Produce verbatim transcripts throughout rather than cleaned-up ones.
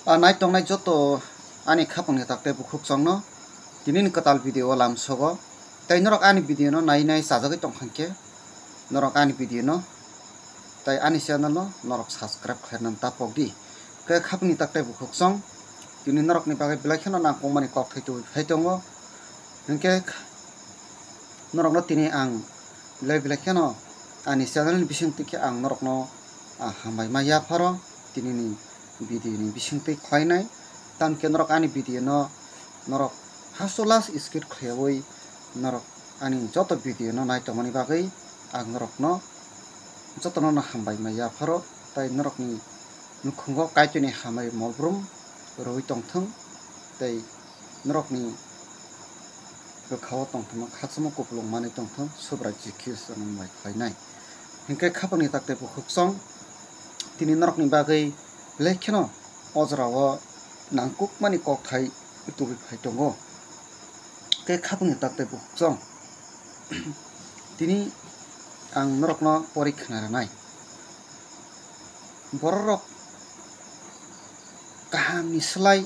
A nai tongnai joto ani khapangni tak tei bukhuk chongno tinini kwtal video o lamsogo. Tei norok ani video no nai nai chajagwi tongkha khe norok ani video no tei ani channel no norok subscribe khlaina ta pok di. Khe khapangni tak tei bukhuk chong tini norokni bagwi belai kheno nangkukmani kok thai tubui phai tongo. Hinkhe norokno tini ang belai belai kheno ani channel ni bisingtwi khe ang norokno, ah, hambai ma yapharo tinini video ni bisingtwi khlainai. Tamkhe norok ani video no norok hasto last skip khlaiwi norok ani joto video no nai tongmani bagwi ang norokno jotono no hambai ma yapharo, tei norokni nukhungo Kaitorni hambai molbrum rwui tongthung tei norokni bwkhao tongthokma khachamo kupulung manwi tongthung Subrai Jisuni bai khlainai. Hinkhe khapangni tak tei bukhuk chong tini norokni bagwi belai kheno o jorao nangkukmani kokthai tubui phai tongo. Tei khapangni tak tei bukhuk chong tini ang norokno porikha na rwnai. Bororok kahamni slai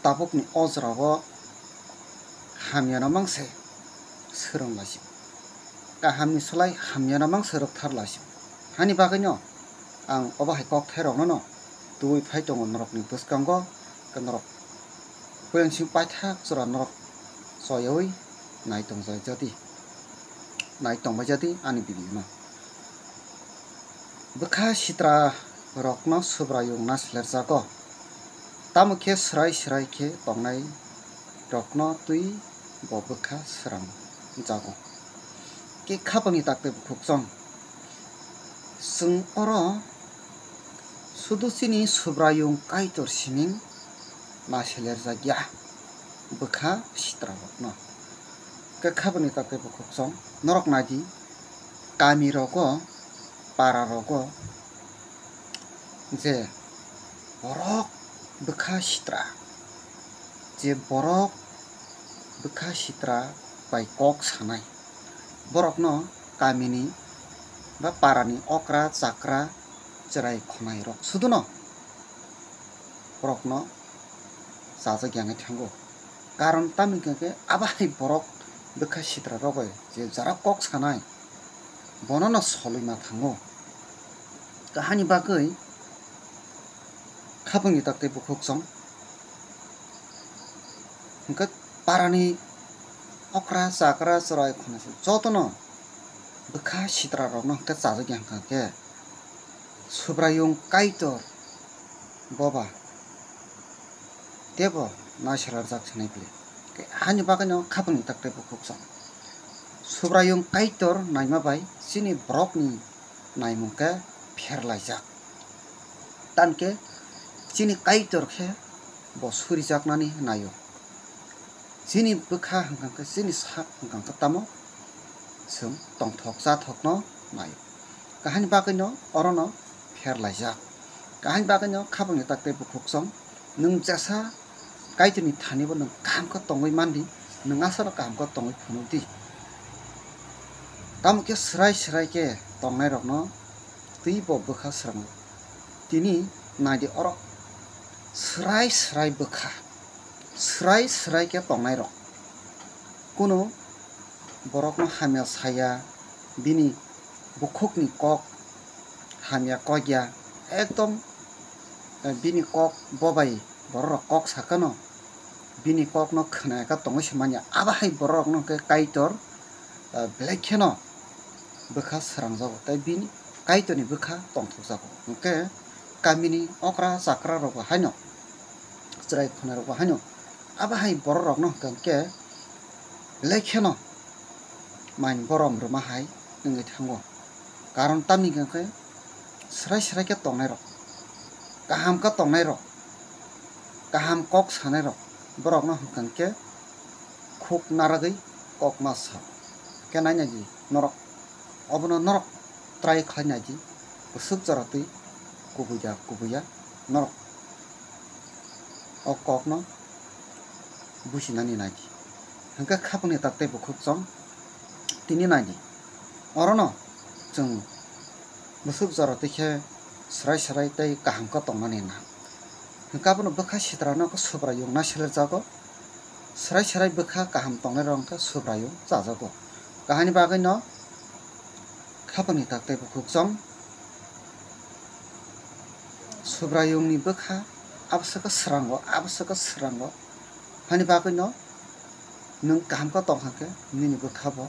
tabukni o jorao hamyano mangse swrwng laisio. Kahamni slai hamyano mangse rwkthar laisio. Hani bagwino ang obo hai kokthairokno no tubui phai tongo norokni bwskango, khe norok puilangsing paithak jora norok choyaui nai tongjak jadi, nai tongbai jadi ani video no. Bwkha sitra rokno Subraiyung naislerjago, tamo khe swrai swrai khe tongnai rokno twi bo bwkha srang jago. Khe khapangni tak tei bukhuk chong. Chwng oro sudu chini Subraiyung Kaitor sining naislerjakya bwkha sitra rokno. Khe khapangni tak tei bukhuk chong. Norok nai di, kami rogo, para rogo je borok bwkha sitra, je borok bwkha sitra bai kok sanai, borokno kamini ba parani okra chakra chwrai khonai rok suduno borokno chajak yangwi thango. Karon tamni hwnkhe abo hai borok bwkha sitra rok bai je jara kok sanai bono no solwi ma thango. Kahani bagwi khapangni tak tei bukhuk chong hwnkhe parani okra chakra chwrai khonai jotono bwkha sitra rokno hwnkhe chajak ya hwnkha khe Subraiyung Kaitor boba tebo naislerjak sinai bwle. Hani bagwino khapangni tak tei bukhuk chong. Subraiyung Kaitor naima bai chini borokni naimung khe pherlaijak. Tankhe chini Kaitor khe bo surijaknani naio. Chini bwkha hwnkha khe, chini sak hwnkha khe tamo chwng tongthok chathokno naio. Kahani bagwino orono pherlaijak. Kahani bagwino khapangni tak tei bukhuk chong, nwng jesa Kaitorni thani bo nwng kaham khe tongwi man di, nwng aswkno kaham khe tongwi phunuk di. Tamo khe swrai swrai khe tongnai rokno twi bo bwkha srango. Tini nai di oro swrai swrai bwkha, swrai swrai khe tongnai rok. Kunu borokno hamya saya, bini bukhukni kok hamya kok ya, ekdom, eh, bini kok bobai borok rok kok sakano, bini kokno khwnaya khe tongwi se manya, abo hai borok rokno hwnkhe Kaitor, eh, belai kheno bwkha srangjago tei bini Kaitorni bwkha tongthokjago. Hwnkhe kamini okra chakra rok bo haino, chwrai khonai rok bo haino, abo hai borok rokno hwnkha hwnkhe belai kheno main borom rwma hai wngwi thango. Karon tamni hwnkhe swrai swrai khe tongnai rok, kaham khe tongnai rok, kaham kok sanai rok, borokno hwnkha hwnkhe khuk narwgwi kok ma sa. Khe nai nai di norok, obono norok try khlai nai di, bwswk jora twi kubui ya kubui ya norok o kokno bujinani nai di. Hwnkhe khapangni tak tei bukhuk chong tini nai di. Orono chwng bwswk jora twi khe swrai swrai tei kaham khe tongnani nang. Hwnkhe abono bwkha sitrano khe Subraiyung naislerjago. Swrai swrai bwkha kaham tongnairok hwnkhe Subraiyung chajago. Kahani bagwino khapangni tak tei bukhuk chong Subraiyungni bwkha abo se khe swrango, abo se khe swrango. Hani bagwino nwng kaham khe tong kha khe nini bwkha bo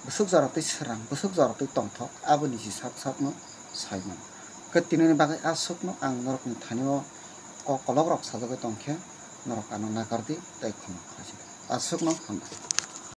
bwswk jora twi swrang, bwswk jora twi tongthok, abo niji sak sakno sai mano. Khe tinini bagwi aswkno ang norokni thani-o kok kolok rok sajagwi tong khe norok ano nakar di tei khoma khlai si di. Aswkno hambai.